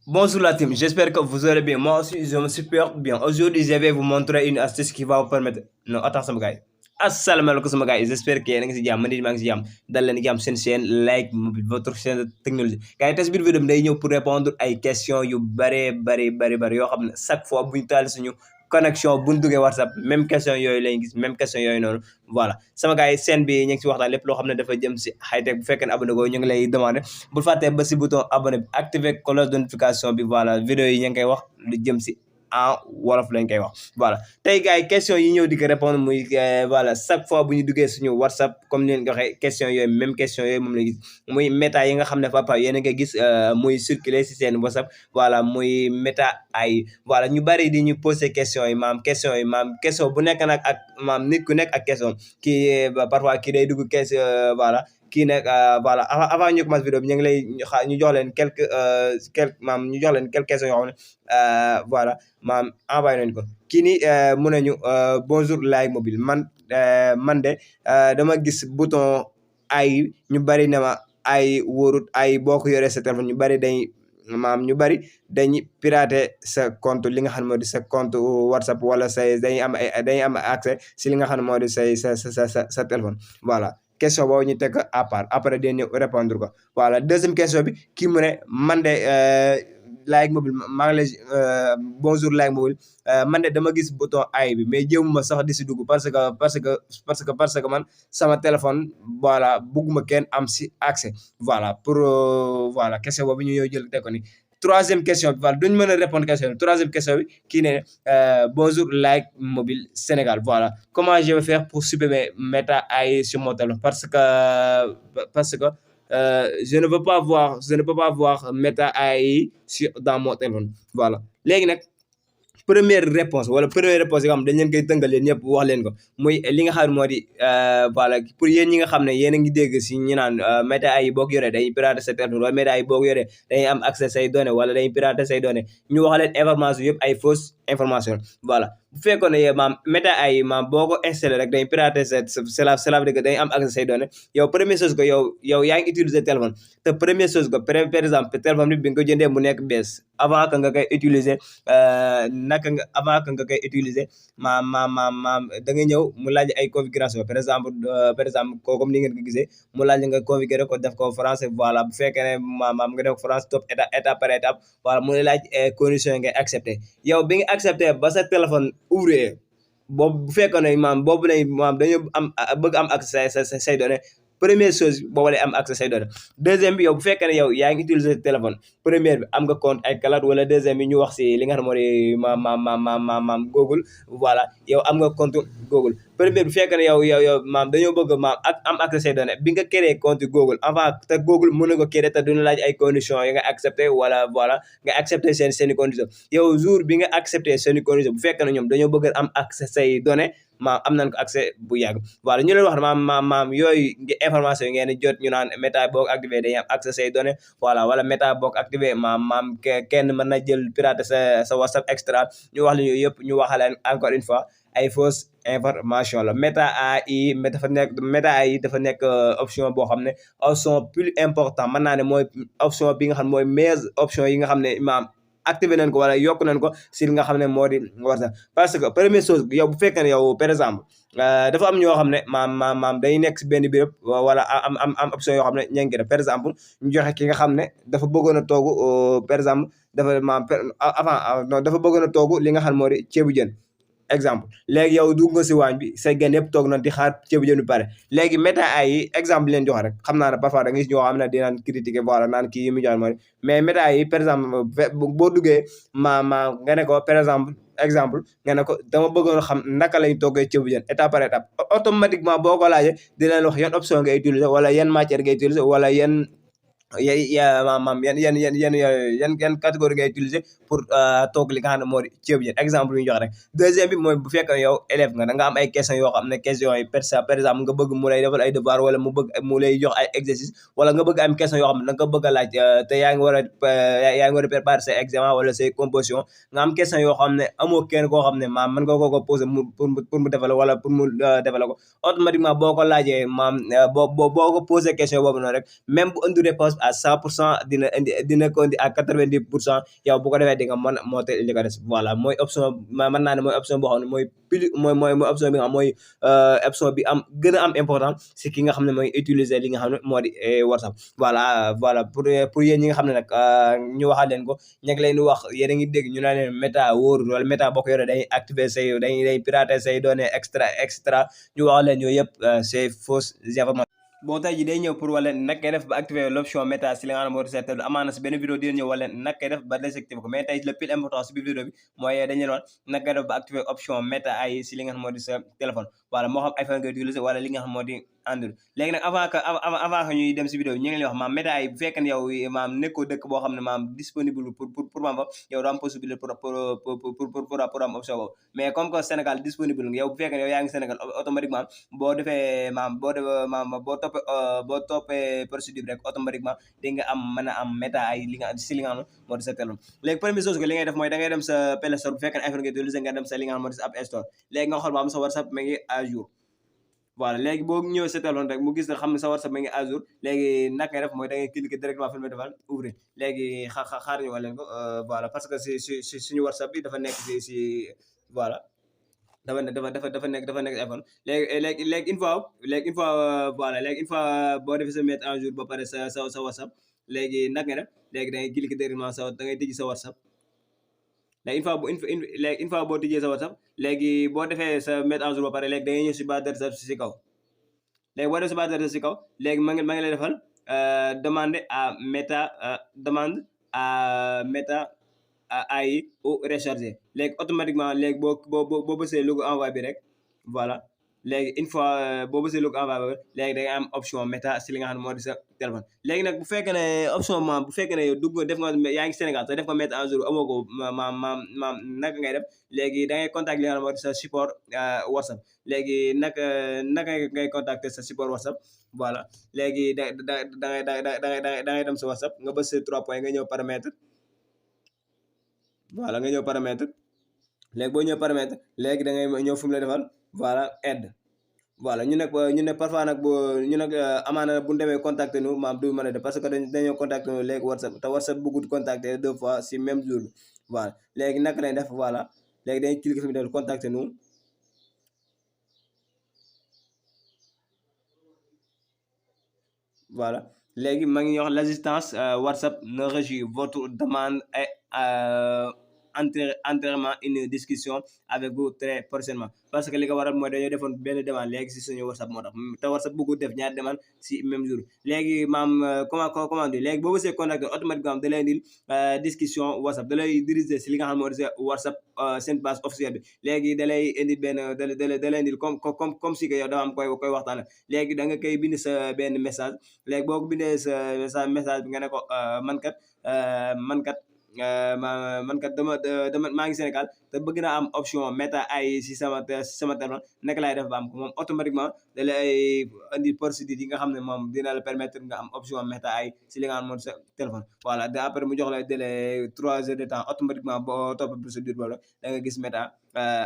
Bonjour la team, j'espère que vous allez bien. Moi aussi, je me super bien. Aujourd'hui, je vais vous montrer une astuce qui va vous permettre. Non, attends, sama gars yi. Asalaamaaleykum sama gars yi, j'espère que yéen a ngi si jàmm, man it maa ngi si jàmm. Dal leen jàmm seen chaîne Like Mobile, votre chaîne de technologie. Gars yi tey si biir vidéo bi day ñëw pour répondre ay questions yu bari yoo xam ne chaque fois bu ñu taal suñu connexion bu ñu duggee WhatsApp même question yooyu lay gis même question yooyu noonu. Voilà sama gars yi chaîne bi ñu ngi si waxtaan lépp loo xam ne dafa jëm si high tech bu fekkee ne abonné ko ñu ngi lay demander bul fàttee ba si bouton abonné bi activer cloche de notification bi voilà vidéo yi ñu ngi koy wax lu jëm si en wolof lañ koy wax voilà tey gars yi question yi ñëw di ko répondre muy voilà chaque fois bu ñu duggee suñu WhatsApp comme ni leen ko waxee question yooyu même question yooyu moom la gis muy méta yi nga xam ne papa yéen a ngi gis muy circuler si seen WhatsApp voilà muy méta ay voilà ñu bari di ñu poser question yi maam question bu nekk nag ak maam nit ku nekk ak question kii parfois kii day dugg question voilà kii nag voilà avant ñu commence vidéo bi ñu ngi lay ñu jox leen quelques maam ñu jox leen quelques questions yoo xam ne voilà maam envoyé nañu ko kii ni mu nañu bonjour Like Mobile man de dama gis bouton ay ñu bari ne ma ay wóorut ay boo ko yoree sa téléphone ñu bari dañuy pirater sa compte li nga xam ne moo di sa compte WhatsApp wala dañuy am accès si li nga xam ne moo di sa téléphone voilà question boobu ñu teg à part après dañ ñëw répondre ko voilà deuxième question bi kii mu ne man de Like Mobile maa ngi lay bonjour Like Mobile man de dama gis bouton ay bi mais jéemuma sax di si dugg parce que man sama téléphone voilà bugguma kenn am si accès voilà pour voilà question boobu ñu ñëw jël teg ko ni troisième question bi voilà duñ mën a répondre question bi troisième question bi kii ne bonjour Like Mobile Sénégal voilà comment je vais faire pour supprimer méta ay sur mon téléphone parce que je ne peux pas voir méta AI dans mon téléphone voilà léegi nag première réponse yi nga xam dañ leen koy tënkal leen ñëpp wax leen ko muy li nga xam ne moo di voilà pour yéen ñi nga xam ne yéen a ngi dégg si ñu naan méta AI boo ko yoree dañuy pirater sa téléphone wala méta AI boo ko yoree dañuy am accès say données wala dañuy pirater say données ñu wax leen information yëpp ay fausse information voilà bu fekkoon ne maam méta AI maam boo ko installé rek dañuy pirater cela veut dire que dañuy am accès say données yow première chose que yow yaa ngi utiliser téléphone te première chose que par exemple téléphone bi nga ko jëndee mu nekk bees avant que nga koy utiliser avant que nga koy utiliser maam da nga ñëw mu laaj ay configuration par exemple ko comme ni ngeen ko gisee mu laaj nga configurer ko def ko français voilà bu fekkee ne maam nga def ko français top étape par étape voilà mu laaj condition yi ngay accepté yow bi nga accepté ba sa téléphone ouvrir boobu bu fekkoon ne boobu lay dañoo bëgg am accès say données première chose boobu lay am accès say données deuxième bi yow bu fekkee ne yow yaa ngi utiliser téléphone première bi am nga compte ay cloud wala deuxième bi ñu wax si li nga xam ne moo di Google voilà yow am nga compte Google première bu fekkee ne yow dañoo bëgg am accès say données bi nga créé compte Google avant te Google mën na ko créé te duñu laaj ay conditions yi nga accepté wala voilà nga accepté seeni conditions yow jour bi nga accepté seeni conditions bu fekkee ne ñoom dañoo bëgg am accès say données am nañ ko accès bu yàgg voilà ñu leen wax ne yooyu information yi ngeen di jot ñu naan méta boo ko activé dañuy am accès say données voilà wala méta boo ko activé kenn mën na jël pirater sa WhatsApp extra ñu wax la yooyu yëpp ñu waxaleen encore une fois ay fausse information la méta AI dafa nekk option boo xam ne option plus important mën naa ne mooy option bi nga xam ne mooy meilleure option yi nga xam ne activé nañ ko wala yokk nañ ko si li nga xam ne moo di WhatsApp parce que première chose yow bu fekkee ne yow par exemple dafa am ñoo xam ne day nekk si benn béréb wala am option yoo xam ne ña ngi def par exemple ñu joxe ki nga xam ne dafa bëggoon a toogu par exemple dafa dafa bëggoon a toogu li nga xam ne moo di ceebu jën exemple léegi yow dugg nga si waañ bi say gan yëpp toog na di xaar ceebu jën bi pare léegi méta ay exemple leen joxe rek xam naa ne parfois da nga gis ñoo xam ne dinaan critiquer voilà naan kii yi mu joxe mooy mais méta yi par exemple boo duggee nga ne ko par exemple nga ne ko dama bëggoon xam naka lañ toggee ceebu jën étape par étape automatiquement boo ko laajee dinañ wax yan option ngay utiliser wala yan matière ngay utiliser wala yan catégorie ngay utiliser pour toog li nga xam ne moo di ceebu jën exemple yu ñu jox rek deuxième bi mooy bu fekkee yow élève nga da nga am ay questions yoo xam ne questions yi par exemple nga bëgg mu lay defal ay devoir wala mu lay jox ay exercice wala nga bëgg am question yoo xam ne da nga ko bëgg a laaj te yaa ngi war a préparer say examen wala say composition nga am question yoo xam ne amoo kenn koo xam ne mën nga ko poser pour mu defal wala pour mu defal ko automatiquement boo ko laajee boo ko poser question boobu noonu rek même bu indi réponse à 100% dina ko indi à 90% yow bu ko defee di nga mën a monter li nga des voilà mooy option mën naa ne mooy option boo xam ne mooy plus mooy option bi nga xam mooy option bi am gën a am important si ki nga xam ne mooy utiliser li nga xam ne moo di WhatsApp voilà pour yéen ñi nga xam ne nag ñu waxal leen ko ñu ngi leen di wax yéen a ngi dégg ñu naan leen Meta wóorul wala Meta boo ko yoree dañuy activer say day pirater say données extra ñu wax leen yooyu yëpp c'est fausse information bon tey ji day ñëw pour wala nag ngay def ba activer l'option Meta si li nga xam ne moo di sa téléphone amaana si benn vidéo dina ñëw wala nag ngay def ba désactiver ko mais tey le plus important si biir vidéo bi mooy dañu leen wax nag ngay def ba activer option Meta ay si li nga xam ne moo di sa téléphone voilà moo xam iPhone ngay utiliser wala li nga xam moo di Android léegi nag avant que ñuy dem si vidéo bi ñu ngi leen wax maam Meta yi bu fekkee ne yow maam nekkoo dëkk boo xam ne maam disponible pour maam fa yow doo am possibilité pour am option boobu mais comme que Sénégal disponible yow bu fekkee ne yow yaa ngi Sénégal automatiquement boo defee maam boo toppee procédure rek automatiquement di nga am mën a am Meta ay li nga si li nga xam ne moo di sa téléphone léegi première chose que li ngay def mooy da ngay dem sa Play Store bu fekkee ne iPhone nga utiliser nga dem sa li nga xam ne moo di sa App Store léegi nga xool ba am sa WhatsApp ma ngi à jour voilà léegi boo ñëwee sa téléphone rek mu gis ne xam ne sa WhatsApp ma ngi à jour léegi naka ngay def mooy da ngay cliquer directement filmer defal ouvrir léegi xaar ñu wax leen ko voilà parce que si suñu WhatsApp bi dafa nekk si voilà dafa nekk iPhone léegi une fois voilà léegi une fois boo defee sa mettre en jour ba pare sa WhatsApp léegi naka nga def léegi da ngay cliquer directement da ngay tijji sa WhatsApp léegi une fois boo tijjee sa WhatsApp léegi boo defee sa mettre en jour ba pare léegi da ngay ñëw si barre de recherche si kaw léegi boo def si barre de recherche si kaw léegi ma ngi lay defal demande à Meta ay ou recharger léegi automatiquement léegi boo bësee logo envoyé bi rek voilà léegi une fois boo bësee logo envoyé bi léegi da ngay am option Meta si li nga xam ne moo di sa téléphone léegi nag bu fekkee ne option ma bu fekkee ne yow def nga yaa ngi Sénégal te def nga mettre en jour amoo ko maam naka ngay def léegi da ngay contact li nga xam ne moo di sa support WhatsApp léegi naka ngay contacter sa support WhatsApp voilà léegi da ngay dem sa WhatsApp nga bës 3 points nga ñëw paramètre voilà nga ñëw paramètre léegi boo ñëw paramètre léegi da ngay ñëw fu mu la defal voilà aide voilà ñu ne parfois nag ñu nag amaana bu ñu demee contacter nous maam du mën a def parce que dañoo contacter nous léegi WhatsApp te WhatsApp bëggut contacter 2 fois si même jour bi voilà léegi naka lay def voilà léegi dañuy cliquer fi mu def contacter nous voilà léegi ma ngi wax l'assistance WhatsApp ne reçut votre demande et entièrement une discussion avec vous très prochainement parce que li ko waral mooy dañoo defoon benn demande léegi si suñu WhatsApp moo tax te WhatsApp bëggu def ñaari demande si même jour léegi maam comment dire léegi boo bësee contacté automatiquement da lay indil discussion WhatsApp da lay diriger si li nga xam ne moo di WhatsApp seen page officielle bi léegi da lay indil benn da lay indil comme si que yow dafa am koy waxtaanal léegi da nga koy bind sa benn message léegi boo ko bindee sa message bi nga ne ko man kat maa ngi Sénégal te bëgg naa am option Meta ay si sama téléphone naka laay def ba am ko moom automatiquement da lay indi procédure yi nga xam ne moom dina la permettre nga am option Meta ay si li nga xam ne moom sa téléphone voilà da après mu jox la délai 3 heures de temps automatiquement boo topp procédure boobu da nga gis Meta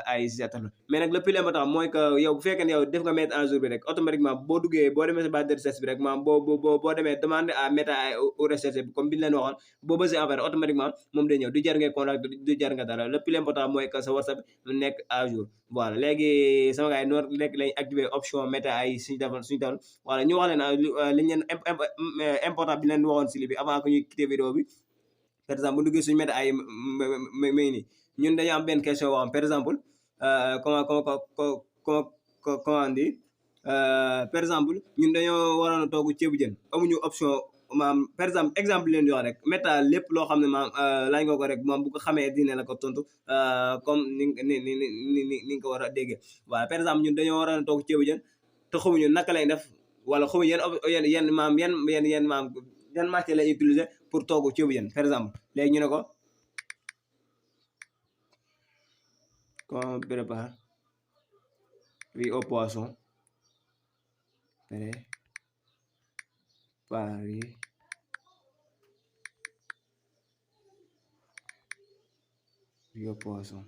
ay si sa téléphone mais nag le plus important mooy que yow bu fekkee ne yow def nga mettre en jour bi rek automatiquement boo duggee boo demee sa barre de recherche bi rek maam boo demee demande à Meta ay au recherche bi comme bi ñu leen waxoon boo bësee en fait automatiquement moom day ñëw du jar ngay contact du jar nga dara le plus important mooy que sa WhatsApp nekk à jour voilà léegi sama gars yi noonu nekk lañ activer option Meta ay suñu téléphone voilà ñu wax leen li ñu leen important bi leen waxoon si li bi avant que ñuy quitter vidéo bi par exemple bu duggee suñu Meta ay may nii ñun dañu am benn question boo xam par exemple comment dire par exemple ñun dañoo waroon a togg ceebu jën amuñu option maam par exemple leen jox rek Meta lépp loo xam ne maam laaj nga ko rek moom bu ko xamee dina la ko tontu comme ni nga ko war a déggee voilà par exemple ñun dañoo waroon a togg ceebu jën te xamuñu naka lay def wala xamuñu yan maam yan matière lay utiliser pour togg ceebu jën par exemple léegi ñu ne ko comment prépare riz au poisson préparer riz au poisson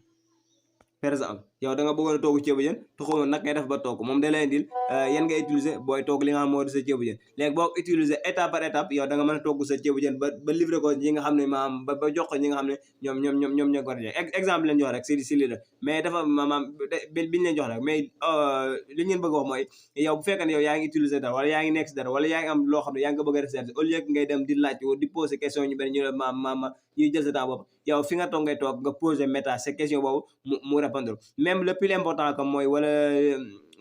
par exemple yow da nga bëggoon a togg ceebu jën te xamoo nag ngay def ba togg moom da lay indil yan ngay utiliser booy togg li nga xam moo di sa ceebu jën léegi boo utiliser étape par étape yow da nga mën a togg sa ceebu jën ba livrer ko ñi nga xam ne maam ba jox ko ñi nga xam ne ñoom ñoo ko war a jox exemple leen jox rek si lii la mais dafa maam biñu leen jox rek mais li ngeen bëgg a wax mooy yow bu fekkee ne yow yaa ngi utiliser dara wala yaa ngi nekk si dara wala yaa ngi am loo xam ne yaa ngi ko bëgg a recherche au lieu que ngay dem di laaj di poser question ñu benn ñu la ñuy jël sa temps boobu yow fi nga toog ngay toog nga poser méta sa question boobu mu répondre même le plus important que mooy wala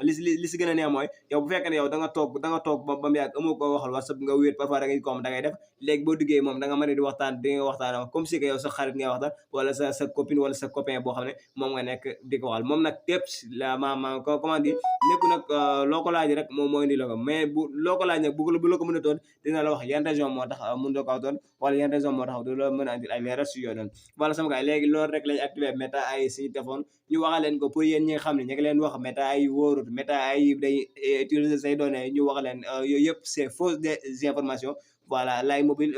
li si gën a neex mooy yow bu fekkee ne yow da nga toog ba mu yàgg amoo ko waxal WhatsApp nga wéet parfois da ngay comme da ngay def léegi boo duggee moom da nga mën a di waxtaan comme si que yow sa xarit ngay waxtaan wala sa copine wala sa copain boo xam ne moom nga nekk di ko waxal moom nag tips la ma comment dire nekku nag loo ko laaj rek moom moo indi la ko mais bu loo ko laaj nag bu la ko mën a toon dina la wax yan raison moo tax mën doo ko toon wala yan raison moo tax du la mën a andil ay leeral si yooyu noonu voilà sama gars léegi loolu rek lañ activé méta ay suñu téléphone ñu waxal leen ko pour yéen ñi nga xam ne ñu ngi leen wax méta ay wóorut méta ay day utiliser say données ñu wax leen yooyu yëpp c'est fausse des informations voilà Lay Mobile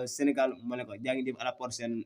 Sénégal moo leen ko jaa ngi dem à la prochaine